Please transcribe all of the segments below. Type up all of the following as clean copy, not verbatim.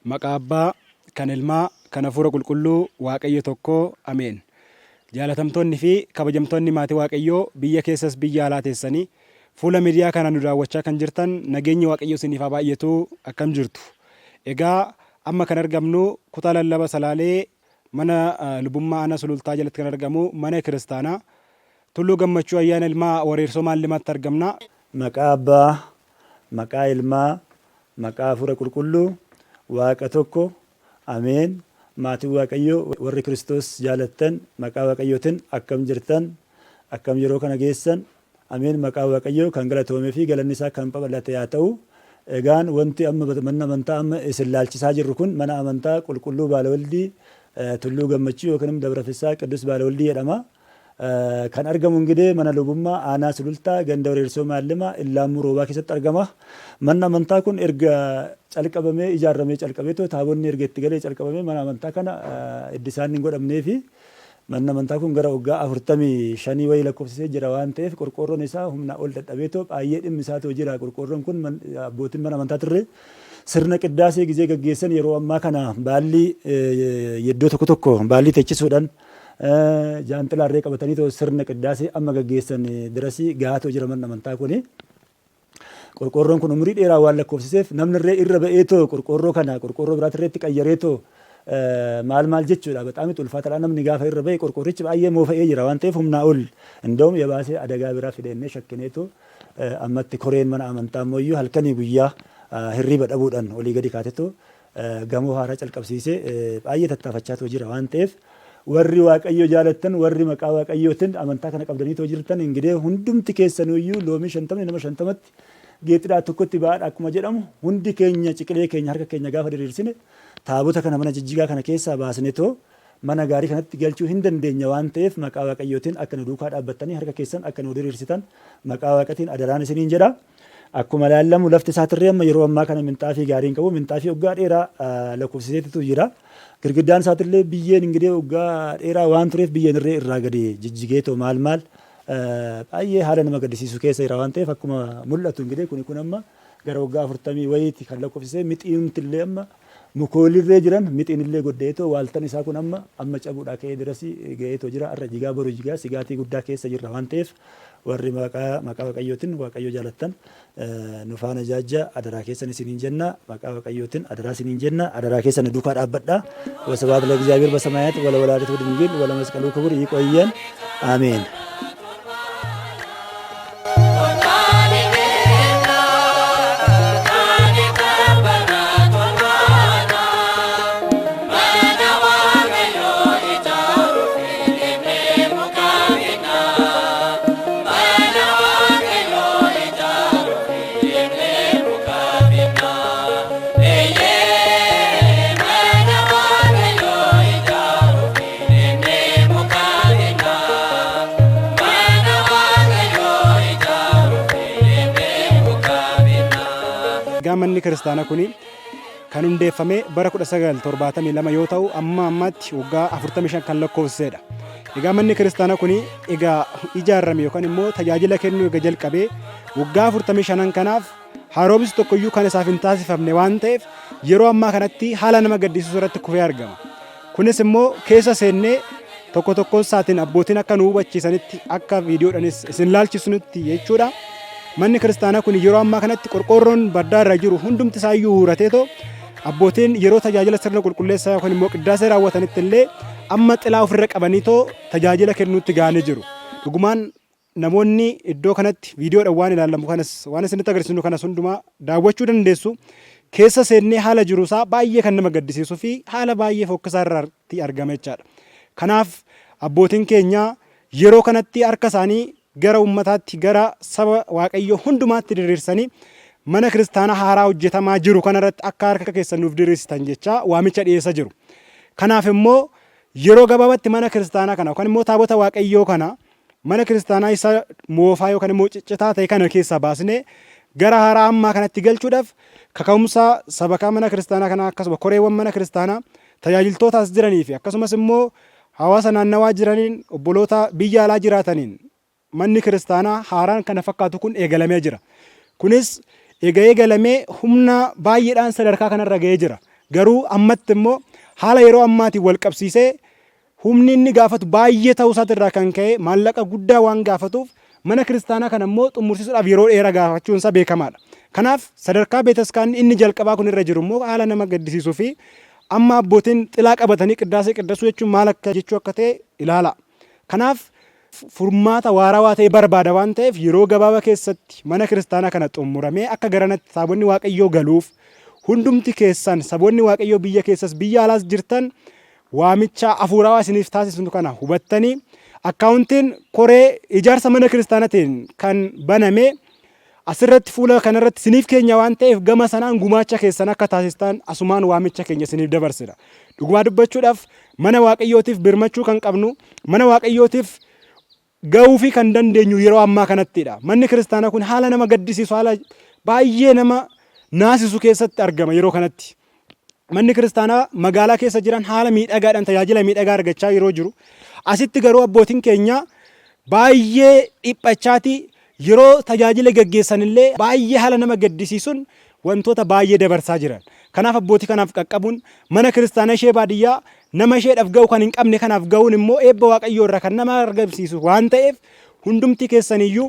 Maqaa Abbaa, kan Ilmaa, kan Hafuura Qulqulluu, Waaqayyo tokko, Ameen. Jaalatamtoonni fi kabajamtoonni maatii Waaqayyoo biyya keessas biyya alaa teessanii fuula miidiyaa kanaan nu daawwachaa kan jirtan nageenyi Waaqayyoo isiniif haa baay'atu akkam jirtu. Egaa amma kan argamnu kutaa lallaba Salaalee mana lubummaa aanaa Sulultaa jalatti kan argamu mana kiristaanaa Tulluu Gammachuu Ayyaana Ilmaa Wareersoo Maallimaatti argamna. Maqaa Abbaa, maqaa Ilmaa, maqaa Hafuura Qulqulluu, Waaqa tokko, Ameen. Maatiin Waaqayyoo warri Kiristoos jaalattan maqaa Waaqayyootin akkam jirtan? Akkam yeroo kana geessan? Ameen maqaa Waaqayyoo kan galatoomee fi galanni isaa kan babal'ate haa ta'u. Egaan wanti amma manni amantaa amma isin laalchisaa jirru kun mana amantaa Qulqulluu Baalawaldii Tulluu Gammachuu yookiin Dabra Fissaa Qiddus Baalawaldii jedhama. Kan argamu ingidee mana lubummaa aanaa Sulultaa ganda Wareersoo Maallimaa Illaammuu Roobaa keessatti argama. Manni amantaa kun erga calqabamee ijaarramee calqabeetoo taabonni erga itti galee calqabamee mana amantaa kana iddisaan hin godhamneefi manni amantaa kun gara waggaa 45 wayii lakkoofsisee jira waan ta'eef qorqoorroon isaa humnaa ol dadhabeetoo baay'ee dhimmi isaatoo jira. Qorqoorroon kun abbootiin mana amantaa turre sirna qiddaasee gizee gaggeessan yeroo ammaa kana baallii iddoo tokko tokko baallii teechisuudhaan Jaanxilaa irree qabatanii too sirna qiddaasee amma gaggeessan dirasii gahaatoo jira manni amantaa kuni. Qorqoorroon kun umurii dheeraa waan lakkoofsiseef namni irree irra ba'ee too qorqoorroo kana qorqoorroo biraatti irreetti qayyaree too maal maal jechuudha. Baxaami ulfaataadha namni gaafa irra ba'e qorqoorrichi baay'ee moofa'ee jira waan ta'eef humnaa ol inda'uum yabaasee adagaa biraa fideennee shakkineetu ammatti koreen mana amantaa ammoo halkanii guyyaa hirriiba dhabuudhaan olii gadi kaatetu gamoo haaraa calqabsiisee baay'ee tattaafachaatoo jira waan ta'eef warri Waaqayyo jaalattan warri maqaa Waaqayyootin amantaa kana qabdaniitoo jirtan ingidee hundumti keessanuyyuu loomii shantamni nama shantamatti geexidhaa tokkotti ba'aadha akkuma jedhamu hundi keenya ciqilee keenya harka keenya gaafa diriirsine taabota kana mana jijjigaa kana keessaa baasnetoo mana gaarii kanatti galchuu hin dandeenya waan ta'eef maqaa Waaqayyootiin akka nu duukaa dhaabbattanii harka keessan akka nu diriirsitan maqaa Waaqatiin adaraan isiniin jedha. Akkuma ilaallamu lafti isaatirree amma yeroo ammaa kana minxaafii gaarii hin qabu. Minxaafii waggaa dheeraa lakkoofsiseetitu jira. Girgiddaan isaatillee biyyeen ingidee waggaa dheeraa waan tureef biyyeen irree irraa gadi jijjigeetoo maal maal baay'ee haala nama gaddisiisu keessa jira waan ta'eef akkuma mul'atu ingidee kuni kun amma gara waggaa 40 wayiiti kan lakkoofsisee mixiinumtillee amma Mukoolirree jiran mixiinillee goddeetoo waaltan isaa kun amma amma cabuudhaa ka'ee dirasii ga'eetoo jira har'a jigaa boru jigaa sigaatii guddaa keessa jirra waan ta'eef warri maqaa maqaa Waaqayyootin Waaqayyo jaalattan nu faana jaajja adaraa keessan isiniin jenna maqaa Waaqayyootin adaraa isiniin jenna adaraa keessan nu duukaa dhaabbadha ወስብሐት ለእግዚአብሔር በሰማያት ወለወላዲቱ ድንግል ወለመስቀሉ ክቡር ይቆየን አሜን። Egaa manni kiristaanaa kun kan hundeeffame bara 1972 yoo ta'u amma ammaatti waggaa 45 kan lakkoofsisedha. Egaa manni kiristaanaa kun egaa ijaarame yookaan immoo tajaajila kennuu egaa jalqabee waggaa 45 kanaaf haaromsi tokkoyyuu kan isaaf hin taasifamne waan ta'eef yeroo ammaa kanatti haala nama gaddisiisu irratti kufee argama. Kunis immoo keessa seennee tokko tokkoon isaatiin abbootiin akka nu hubachiisanitti akka viidiyoodhanis isin laalchisnutti jechuudha. Manni kiristaanaa kun yeroo ammaa kanatti qorqoorroon baddaa irra jiru hundumti isaayyuu huurateetoo abbootiin yeroo tajaajila sirna qulqulleessaa yookaan immoo qiddaasee raawwatanitti illee amma xilaa ofirra qabaniitoo tajaajila kennuutti ga'anii jiru. Dhugumaan namoonni iddoo kanatti viidiyoodhaan waan ilaalamu kanas waan isinitti agarsiisnu kanas hundumaa daawwachuu dandeessu. Keessa seennee haala jiru isaa baay'ee kan nama gaddisiisuu fi haala baay'ee fokkisaa irratti argama jechaadha. Kanaaf abbootiin keenya yeroo kanatti harka isaanii gara ummataatti gara saba Waaqayyoo hundumaatti diriirsanii mana kiristaanaa haaraa hojjetamaa jiru kanarratti akka harka keessan nuuf diriirsitan jechaa waamicha dhiyeessa jiru. Kanaaf immoo yeroo gabaabatti mana kiristaanaa kana yookaan immoo taabota Waaqayyoo kana mana kiristaanaa isa moofaa yookaan immoo ciccitaa ta'e kana keessaa baasnee gara haaraa ammaa kanatti galchuudhaaf kaka'umsa sabakaa mana kiristaanaa kanaa akkasuma koreewwan mana kiristaanaa tajaajiltoota as jiranii fi akkasumas immoo hawaasa naannawaa jiraniin obboloota biyya alaa jiraataniin manni kiristaanaa haaraan kana fakkaatu kun eegalamee jira. Kunis eega eegalamee humna baay'eedhaan sadarkaa kanarra ga'ee jira. Garuu ammatti immoo haala yeroo ammaatiin wal qabsiisee humni inni gaafatu baay'ee ta'uu isaatirraa kan ka'e maallaqa guddaa waan gaafatuuf mana kiristaanaa kana immoo xumursiisuudhaaf yeroo dheeraa gaafachuun isaa beekamaadha. Kanaaf sadarkaa beetaskaanni inni jalqabaa kun irra jiru immoo haala nama gaddisiisuu fi amma abbootiin xilaa qabatanii qiddaasee qiddasuu jechuun maal akka jechuu akka ta'e ilaala. Kanaaf furmaata waarawaa ta'e barbaada waan ta'eef yeroo gabaabaa keessatti mana kiristaanaa kana xumuramee akka garanatti saboonni Waaqayyoo galuuf hundumti keessan saboonni Waaqayyoo biyya keessas biyya alaas jirtan waamicha hafuurawaa isiniif taasisnu kana hubattanii akkaawuntiin koree ijaarsa mana kiristaanaatiin kan baname asirratti fuula kanarratti isiniif keenya waan ta'eef gama sanaan gumaacha keessan akka taasistan asumaan waamicha keenya isiniif dabarsina. Dhugumaa dubbachuudhaaf mana Waaqayyootiif birmachuu kan qabnu, mana Waaqayyootiif ga'uu fi kan dandeenyu yeroo ammaa kanattidha. Manni kiristaanaa kun haala nama gaddisiisu, haala baay'ee nama naasisu keessatti argama yeroo kanatti. Manni kiristaanaa magaalaa keessa jiran haala miidhagaadhaan tajaajila miidhagaa argachaa yeroo jiru. Asitti garuu abbootiin keenya baay'ee dhiphachaati yeroo tajaajila gaggeessan illee baay'ee haala nama gaddisiisuun wantoota baay'ee dabarsaa jiran. Kanaaf abbootii kanaaf qaqqabuun mana kiristaanaa ishee baadiyyaa nama isheedhaaf ga'u kan hin qabne kanaaf ga'uun immoo eebba Waaqayyoo irraa kan nama argamsiisu waan ta'eef hundumti keessaniyyuu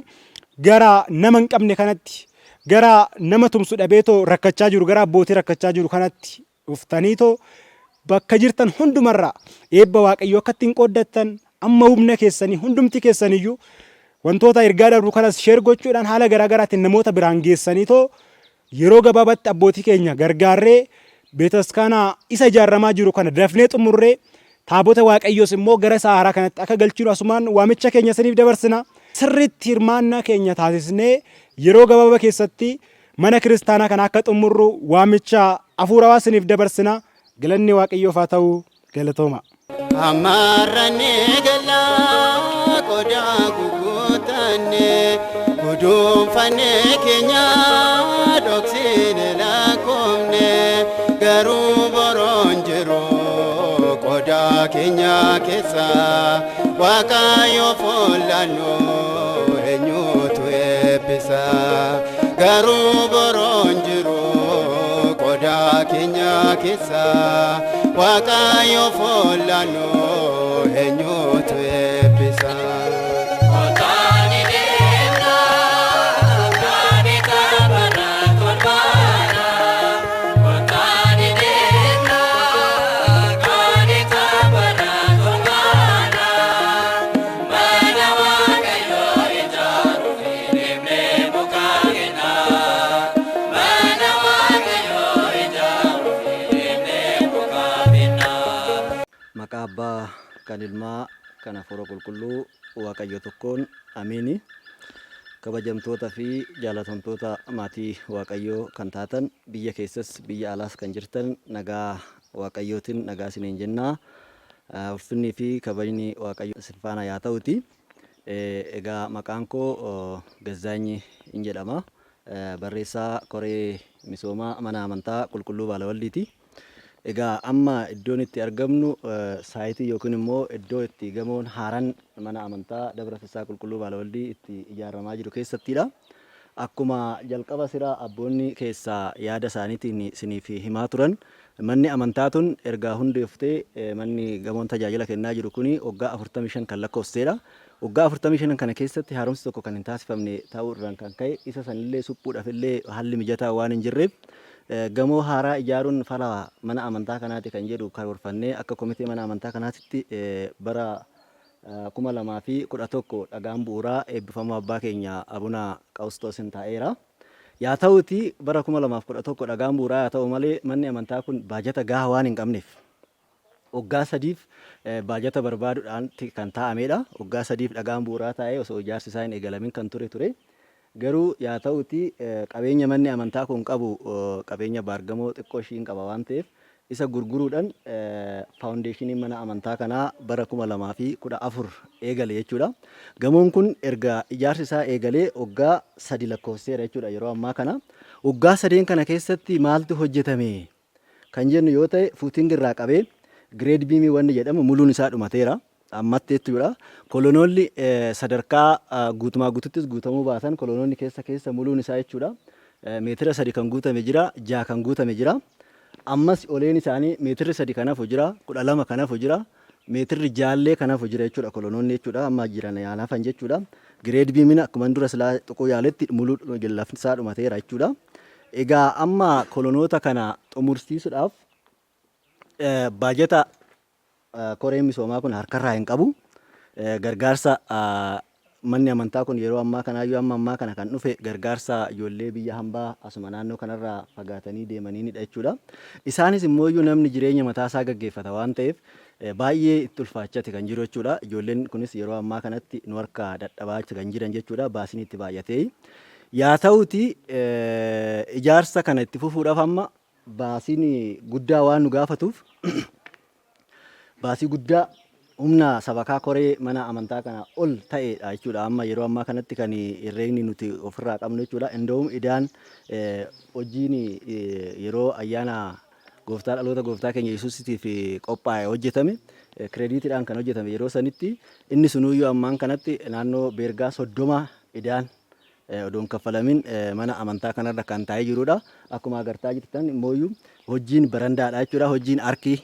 gara nama hin qabne kanatti, gara nama tumsu dhabeetoo rakkachaa jiru, gara abbootii rakkachaa jiru kanatti dhuftaniitoo bakka jirtan hundumarraa eebba Waaqayyoo akka ittiin qooddattan amma humna keessanii hundumti keessaniyyuu wantoota ergaa darbu kanas share gochuudhaan haala garaa garaatiin namoota biraan geessaniitoo yeroo gabaabatti abbootii keenya gargaarree beetaskaanaa isa ijaaramaa jiru kana dafnee xumurree taabota Waaqayyoos immoo gara isa haaraa kanatti akka galchinu asumaan waamicha keenya isiniif dabarsina. Sirriitti hirmaannaa keenya taasisnee yeroo gabaabaa keessatti mana kiristaanaa kana akka xumurru waamicha hafuurawaa isiniif dabarsina. Galanni Waaqayyoof haa ta'u. Galatooma. Ammarranne galla qodaa guguutanne guduunfanne keenya dhoksine lakkoofne garuu boroon jiru qodaa keenya keessa Waaqayyo foollannu eenyutu eebbisa garuu boroon jiru qodaa keenya keessa Waaqayyo foollannu eenyutu eebbisa. Kotani deemna, kaani taphanna tolbaana. Kotani deemna, kaani taphanna tolbaana. Mana Waaqayyoo ijaaruuf deemnee muka kenna. Mana Waaqayyoo ijaaruuf deemnee muka kenna. Maqaa Abbaa kan Ilmaa kan Hafuura Qulqulluu Waaqayyo tokkoon amiini. Kabajamtoota fi jaalatamtoota maatii Waaqayyoo kan taatan biyya keessas biyya alaas kan jirtan nagaa Waaqayyootiin nagaa isiniin jennaa. Ulfinnii fi kabajni Waaqayyo isin faana yaa ta'uti. Egaa maqaan koo Gazzaanyi in jedhama. Barreessaa koree misoomaa mana amantaa Qulqulluu Baalawaldiiti. Egaa amma iddoon itti argamnu saayitii yookiin immoo iddoo itti gamoon haaraan mana amantaa Dabra Fissaa Qulqulluu Baalawaldii itti ijaaramaa jiru keessattidha. Akkuma jalqaba sira abboonni keessaa yaada isaaniitiin isiniif himaa turan, manni amantaa tun erga hundeeftee manni gamoon tajaajila kennaa jiru kuni waggaa 45 kan lakkoofsiseedha. Waggaa 45 kana keessatti haaromsi tokko kan hin taasifamne ta'uu irraan kan ka'e isa sanillee suphuudhaaf illee haalli mijataa waan hin jirreef gamoo haaraa ijaaruun fala mana amantaa kanaati kan jedhu karoorfannee akka komitee mana amantaa kanaatitti bara 2011 dhagaan bu'uuraa eebbifamuu abbaa keenya Abuna Qawusxoosin taa'eera. Yaa ta'uuti bara 2011 dhagaan bu'uuraa yaa ta'u malee manni amantaa kun baajata gahaa waan hin qabneef waggaa sadiif baajata barbaaduudhaan kan taa'ameedha. Waggaa sadiif dhagaan bu'uuraa taa'ee osoo ijaarsi isaa hin eegalamin kan ture ture. Garuu yaa ta'uuti qabeenya manni amantaa kun qabu qabeenya baargamoo xiqqoo ishiin qaba waan ta'eef isa gurguruudhaan faawundeeshiniin mana amantaa kanaa bara 2014 eegale jechuudha. Gamoon kun erga ijaarsi isaa eegalee waggaa 3 lakkoofsiseera jechuudha yeroo ammaa kana. Waggaa sadeen kana keessatti maaltu hojjetame kan jennu yoo ta'e footing irraa qabee grade beam wanni jedhamu muluun isaa dhumateera. Ammatti jechuudha. Kolonoolli sadarkaa guutumaa guututtis guutamuu baatan kolonoonni keessa keessa muluun isaa jechuudha. Meetira 3 kan guutame jira, 6 kan guutame jira. Ammas oleen isaanii meetirri 3 kan hafu jira, 12 kan hafu jira, meetirri 6 kan hafu jira jechuudha kolonoonni jechuudha amma jiran yaan hafan jechuudha. Gireed biimiin akkuma dura silaa tuquu yaaletti muluu lafti isaa dhumateera jechuudha. Egaa amma kolonoota kana xumursiisuudhaaf baajata koreen misoomaa kun harkarraa hin qabu. Gargaarsa manni amantaa kun yeroo ammaa kanaayyuu amma ammaa kana kan dhufe gargaarsa ijoollee biyya hambaa asuma naannoo kanarraa fagaatanii deemaniinidha jechuudha. Isaanis immooyyuu namni jireenya mataasaa gaggeeffata waan ta'eef baay'ee itti ulfaachati kan jiru jechuudha. Ijoolleen kunis yeroo ammaa kanatti nu harkaa dadhabaa kan jiran jechuudha. Baasiin itti baay'atee. Yaa ta'uti ijaarsa kana itti fufuudhaaf amma baasiin guddaa waan nu gaafatuuf baasii guddaa humna sabakaa koree mana amantaa kana ol ta'edha jechuudha. Amma yeroo ammaa kanatti kan herreegni nuti ofirraa qabnu jechuudha. Indoom idaan hojiin yeroo ayyaana gooftaa dhaloota gooftaa keenya Yesuusitiif qophaa'e hojjetame kireediitiidhaan kan hojjetame yeroo sanitti inni sunuyyuu ammaan kanatti naannoo beergaa 30 idaan odoo hin kaffalamin mana amantaa kanarra kan taa'ee jirudha. Akkuma agartaa jirtan immooyyuu hojiin barandaadha jechuudha. Hojiin arkii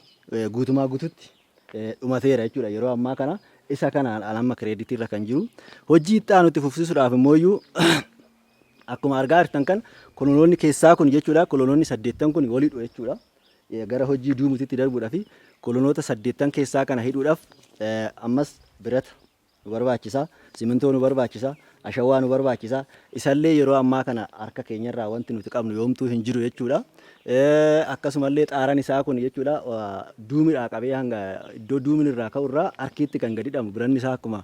guutumaa guututti dhumateera jechuudha. Yeroo ammaa kana isa kanaan amma kireeditii irra kan jiru. Hojii itti aanu itti fufsiisuudhaaf immooyyuu akkuma argaa jirtan kan kolonoonni keessaa kun jechuudha. Kolonoonni 8 kun walidhu jechuudha. Gara hojii duumutitti darbuudhaaf kolonoota 8 keessaa kana hidhuudhaaf ammas birata nu barbaachisa, simintoo nu barbaachisa, ashawaa nu barbaachisa. Isallee yeroo ammaa kana harka keenyarraa wanti nuti qabnu yoomtuu hin jiru jechuudha. Akkasumallee xaaran isaa kun jechuudha duumidhaa qabee hanga iddoo duumin irraa ka'u irraa harkiitti kan gadi hidhamu biranni isaa akkuma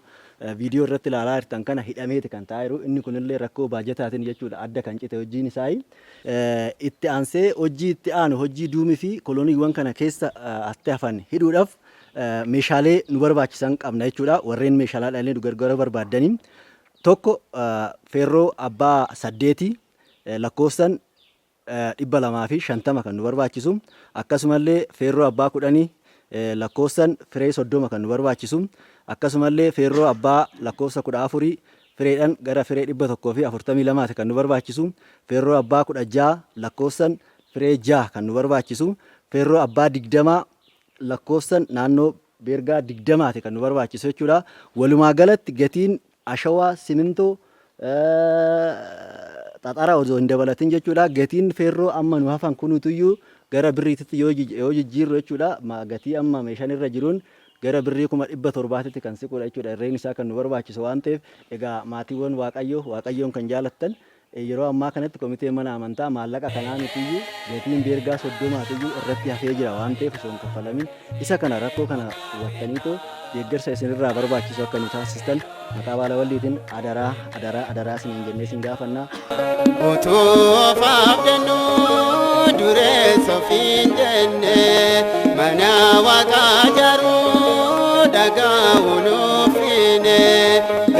viidiyoo irratti ilaalaa jirtan kana hidhameeti kan taa'aa jiru. Inni kunillee rakkoo baajataatiin jechuudha adda kan cite hojiin isaa. Itti aansee hojii itti aanu hojii duumii fi koloniiwwan kana keessa hafte hafan hidhuudhaaf meeshaalee nu barbaachisan qabna jechuudha. Warreen meeshaalee illee nu gargaaruu barbaaddanii tokko feerroo abbaa 8 lakkoofsan 250 kan nu barbaachisu, akkasumallee feerroo abbaa 10 lakkoofsan firee 30 kan nu barbaachisu, akkasumallee feerroo abbaa lakkoofsa 14 fireedhan gara firee 142 kan nu barbaachisu, feerroo abbaa 16 lakkoofsan firee 6 kan nu barbaachisu, feerroo abbaa 20 lakkoofsan naannoo beergaa 20ti kan nu barbaachisu jechuudha. Walumaa galatti gatiin ashawaa, simintoo, xaxara osoo hin dabalatin jechuudha. Gatiin feerroo amma nu hafan kunutuyyuu gara birriititti yoo jijjiirru jechuudha. Gatii amma meeshaan irra jiruun gara birrii 700,000tti kan siqudha jechuudha. Herreegni isaa kan nu barbaachisu waan ta'eef egaa maatiiwwan Waaqayyoo Waaqayyoon kan jaalattan Yeroo ammaa kanatti komiteen mana amantaa maallaqa kanaa mitiyyuu gatiin beergaa 30tiyyuu irratti hafee jira waan ta'eef osoo hin kaffalamin isa kana rakkoo kana hubattaniitoo deeggarsa isinirraa barbaachisu akka nu taasistan maqaa Baalawalliitiin adaraa adaraa adaraa isiniin jennee isin gaafanna. Utuu of abdannuu dureessa ofiin jenne mana waaqaa ijaaruu dhagaa nuufine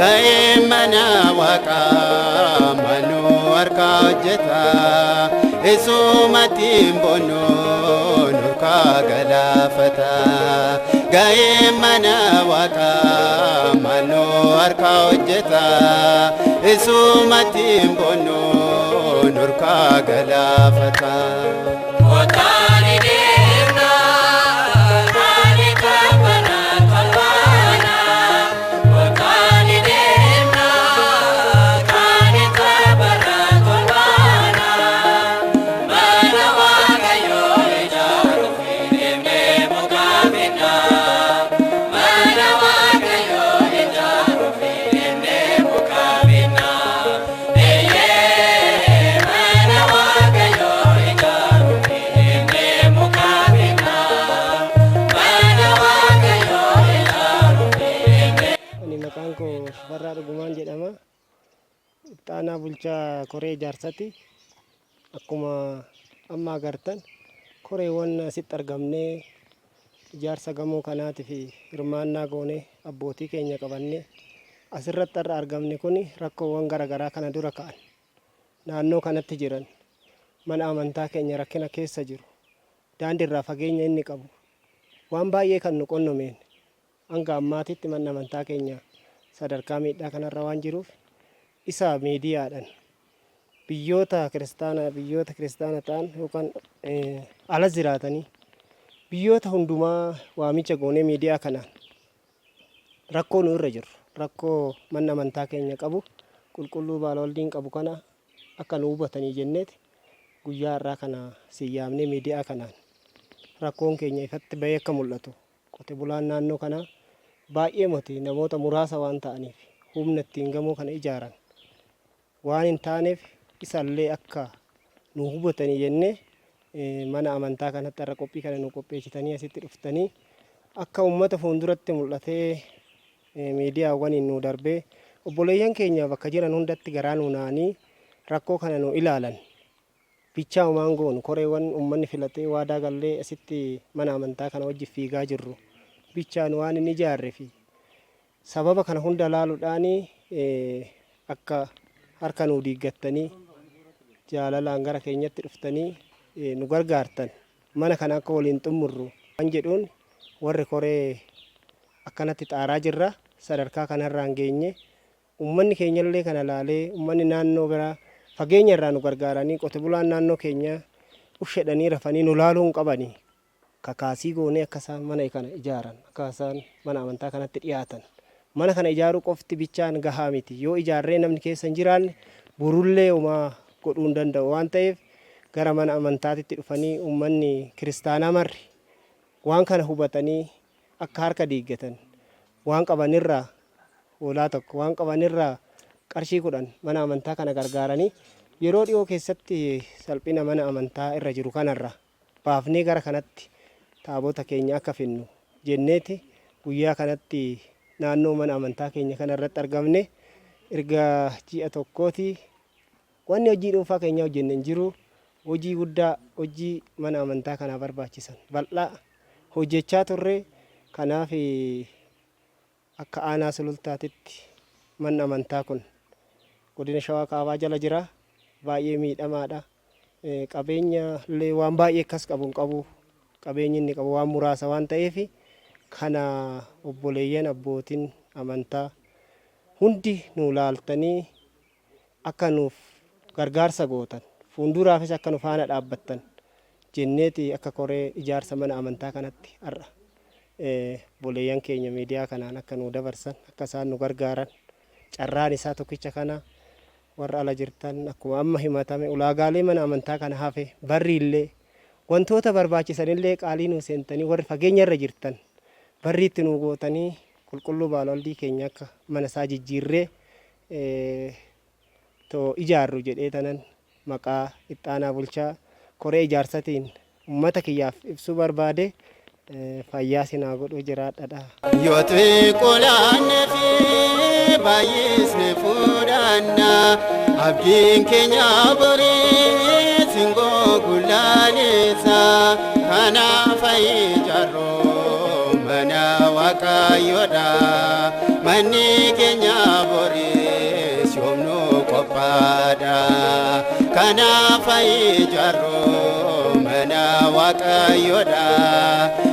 ga'een mana waaqaa manuu harkaa hojjeta isumatti hin boonnu nurkaa galaafata ga'een mana waaqaa manuu harkaa hojjeta isumatti hin boonnu nurkaa galaafata. Kottaa deemna, kaani taphana tolbaana. Kottaa deemna, kaani taphana tolbaana. Mana Waaqayyoo ijaaruuf deemnee muka fidna. Mana Waaqayyoo ijaaruuf deemnee muka fidna. Eeyyee mana Waaqayyoo ijaaruuf deemnee muka fidna. Mana Waaqayyoo ijaaruuf deemnee. Ani maqaan koo Shifarraa Dhugumaan jedhama. Itti aanaa bulchaa koree ijaarsaati. Akkuma amma agartan koreewwan asitti argamnee ijaarsa gamoo kanaatiif hirmaannaa goonee abbootii keenya qabannee asirratti har'a argamne kun rakkoowwan garaagaraa kana dura ka'an naannoo kanatti jiran mana amantaa keenya rakkina keessa jiru daandii irraa fageenya inni qabu waan baay'ee kan nu qonnomeen hanga ammaatitti manni amantaa keenya sadarkaa miidhaa kanarra waan jiruuf isa miidiyaadhaan Biyyoota kiristaana ta'an yookaan ala jiraatanii biyyoota hundumaa waamicha goonee, miidiyaa kanaan rakkoo nu irra jiru, rakkoo manni amantaa keenya qabu, qulqulluu Baalawaldiin qabu kana akka nu hubatanii jenneeti guyyaa har'aa kana si yaamnee, miidiyaa kanaan rakkoon keenya ifatti bahee akka mul'atu. Qote bulaan naannoo kanaa baay'ee moti, namoota muraasa waan ta'aniif humna ittiin gamoo kana ijaaran waan hin taaneef, isallee akka nu hubatanii jennee mana amantaa kanatti har'a qophii kana nu qopheessitanii asitti dhuftanii akka uummata fuulduratti mul'atee miidiyaawwaniin nu darbee obboleeyyan keenya bakka jiran hundatti garaa nu na'anii rakkoo kana nu ilaalan. Bichaa homaan goonu, koreewwan uummanni filatee waadaa gallee asitti mana amantaa kana wajjin fiigaa jirru bichaan waan hin ijaarre fi sababa kana hunda laaluudhaan akka harka nuu diiggattanii jaalalaan gara keenyatti dhuftanii nu gargaartan, mana kana akka waliin xumurru waan jedhuun warri koree akkanatti xaaraa jirra. Sadarkaa kanarraan geenye. Uummanni keenyallee kana laalee, uummanni naannoo biraa fageenya irraa nu gargaaranii, qote bulaan naannoo keenyaa ushedhanii rafanii nu laaluu hin qabanii. Kakaasii goonee akka isaan mana kana ijaaran, akka isaan mana amantaa kanatti dhiyaatan. Mana kana ijaaruu qofti bichaan gahaa miti. Yoo ijaarree namni keessa hin jiraanne, borullee homaa godhuu hin danda'u waan ta'eef, gara mana amantaatitti dhufanii uummanni kiristaanaa marri waan kana hubatanii akka harka diiggatan, waan qabanirraa hoolaa tokko, waan qabanirraa qarshii 10 mana amantaa kana gargaaranii, yeroo dhiyoo keessatti salphina mana amantaa irra jiru kanarra baafnee gara kanatti taabota keenya akka finnu jenneeti guyyaa kanatti naannoo mana amantaa keenya kana irratti argamne. Erga ji'a tokkooti wanni hojii dhuunfaa keenyaa hojjenne hin jiru. Hojii guddaa, hojii mana amantaa kanaa barbaachisan bal'aa hojjechaa turre. Kanaaf akka aanaa Sulultaatitti manni amantaa kun godina Shawaa Kaabaa jala jira. Baay'ee miidhamaadha. Qabeenya illee waan baay'ee akkas qabu hin qabu. Qabeenyi inni qabu waan muraasa waan ta'eef, kana obboleeyyan abbootiin amantaa hundi nu laaltanii akka nuuf gargaarsa gootan, fuulduraafis akka nu faana dhaabbattan jenneeti akka koree ijaarsa mana amantaa kanatti har'a obboleeyyan keenya miidiyaa kanaan akka nu dabarsan, akka isaan nu gargaaran. Carraan isaa tokkicha kana. Warra ala jirtan, akkuma amma himatame ulaagaalee mana amantaa kana hafe, barriillee wantoota barbaachisanillee qaalii nuu seentanii, warri fageenya irra jirtan barriitti nuu gootanii, qulqulluu Baalawaldii keenya akka mana isaa jijjiirree too ijaarru jedhee tanan maqaa ittaanaa bulchaa koree ijaarsatiin ummata kiyyaaf ibsuu barbaade. Fayyaa sinaa godhuu, jiraadhadha. Yoo xiqqoolaanne fi baay'isne fuudhanna, abdiin keenya borii singoo gullaalessa. Kanaaf ijaarroo mana Waaqayyoodha, manni keenya borii yoomnu qophaadha. Kanaaf ijaarroo mana Waaqayyoodha,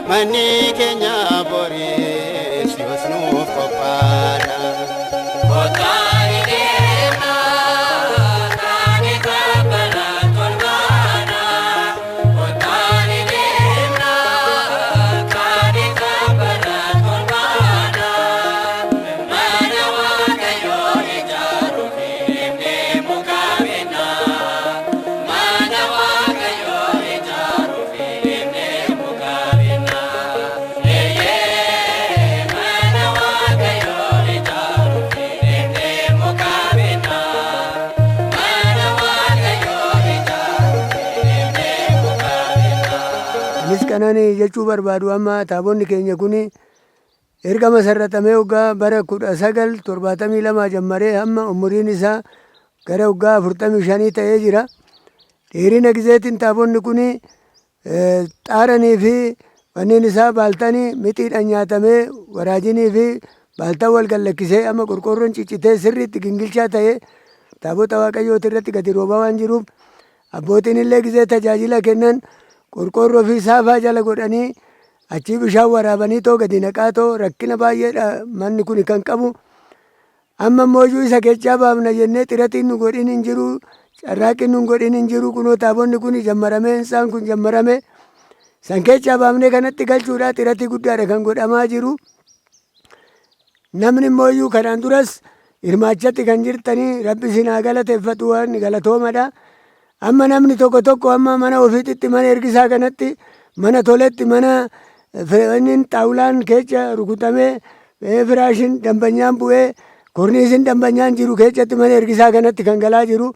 manni keenya borii yoos nuuf qophaadha. Kottaa deemaa kaani kabbalaan tolbaana. Kottaa deemaa kaani kabbalaan tolbaana. Mana Waaqayyoo ijaaruuf deemnee muka binna. Mana Waaqayyoo ijaaruuf deemnee muka binna. Eeyyee, mana Waaqayyoo ijaaruuf deemnee muka binna. Mana Waaqayyoo ijaaruuf deemnee muka binna. Anis kanan jechuu barbaadu, amma taabonni keenya kun erga masarratamee waggaa bara 1972 jammaree hamma umuriin isaa gara waggaa 45 ta'ee jira. Dheerina gizeetiin taabonni kun xaaranii fi wanneen isaa baaltanii mixiidhaan nyaatamee, waraajinii fi baaltaan wal gallakkisee, amma qorqoorroon ciccitee sirriitti gingilchaa ta'ee taabota Waaqayyooti irratti gadi roobaa waan jiruuf, abbootiin illee gizee tajaajila kennan qorqoorroo fi saafaa jala godhanii achii bishaan waraabanii too gadi naqaa too rakkina baay'eedha manni kun kan qabu. Amma immoo iyyuu isa keechaa baafna jennee xiratiin nu godhin hin jiru. Carraaqqiin nun godhin hin jiru. Kunoo taabonni kun jammaramee, hintsaan kun jammarame, san keessaa baafnee kanatti galchuudhaa xiratii guddaadha kan godhamaa jiru. Namni immoo iyyuu kanaan duras hirmaachatti kan jirtanii, Rabbi isin haa galateeffatu, waan galatoomadha. Amma namni tokko tokko amma mana ofiititti, mana ergisaa kanatti, mana toletti, mana inni xaawulaan keessa rukutamee, firaashin dambanyaan bu'ee, korniisiin dambanyaan jiru keessatti mana ergisaa kanatti kan galaa jiru.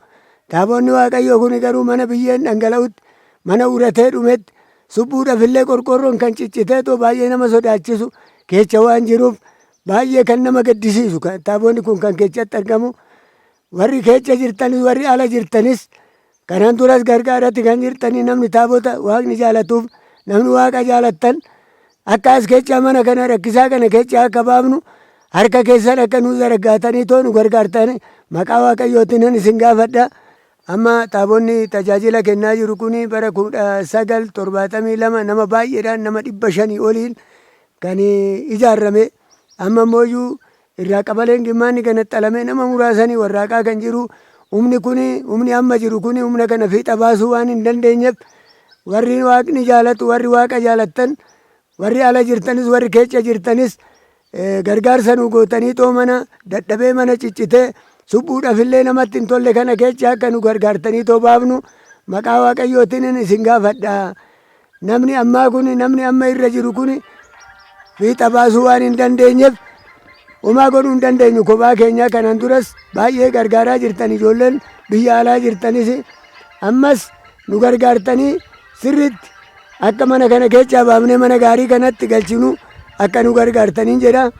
Taabonni Waaqayyoo kun garuu mana biyyeen dhangala'utti, mana uratee dhumetti, suphuudhaaf illee qorqorroon kan ciccitee too baay'ee nama sodaachisu keessa waan jiruuf, baay'ee kan nama gaddisiisu taabonni kun kan keessatti argamu. Warri keessa jirtanis, warri ala jirtanis, kanaan duras gargaaratti kan jirtanii, namni taabota Waaqni jaalatuuf, namni Waaqa jaalattan, akka as keessa mana kana rakkisaa kana keessa akka baafnu harka keessan akka nu zaraggaatanii too nu gargaartan maqaa Waaqayyootiin isin gaafadha. Amma taabonni tajaajila kennaa jiru kun bara 1972 nama baay'eedhaan, nama 500 oliin kan ijaarame. Amma immoo irraa qabaleen gimmaanni kana xalamee nama muraasanii warraaqaa kan jiru. Humni kun, humni amma jiru kun, humna kana fiixa baasuu waan hin dandeenyeef, warri Waaqni jaalatu, warri Waaqa jaalattan, warri ala jirtanis, warri keessa jirtanis, gargaarsa nu gootanii too mana dadhabee, mana ciccitee suphuudhaaf illee namatti hin tolle kana keessa akka nu gargaartanii too baafnu maqaa Waaqayyootiin isin gaafadha. Namni ammaa kun, namni amma irra jiru kun fiixa baasuu waan hin dandeenyeef homaa godhuu hin dandeenyu kophaa keenya. Kanaan duras baay'ee gargaaraa jirtan, ijoolleen biyya alaa jirtanis ammas nu gargaartanii sirriitti akka mana kana keessaa baafnee mana gaarii kanatti galchinu akka nu gargaartaniin jedha.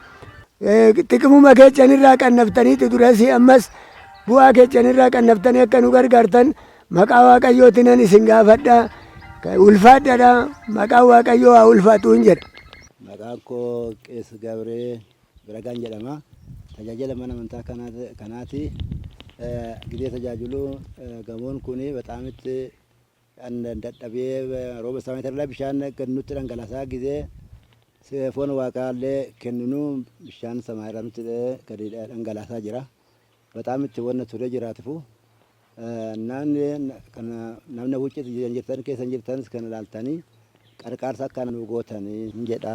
Xiqimuma keessanirraa qannaftaniiti durasii, ammas bu'aa keessanirraa qannaftanii akka nu gargaartan maqaa Waaqayyootiin isin gaafadha. Ulfaadhaadha, maqaan Waaqayyoo haa ulfaatu hin jedha. Maqaan koo Qees Gabree Biragaan jedhama. Tajaajila mana amantaa kanaati. Gidee tajaajilu gamoon kun baxaamitti dadhabee, rooba isaa bishaan nutti dhangalaasaa, gizee foon Waaqaallee kenninu bishaan samaa irraa nutti gadi dhangalaasaa jira. Baxaamitti wanna turee jiraatifu namni wucci jirtan keessa jirtanis kan ilaaltanii qarqaarsa akka nu gootanii hin jedha.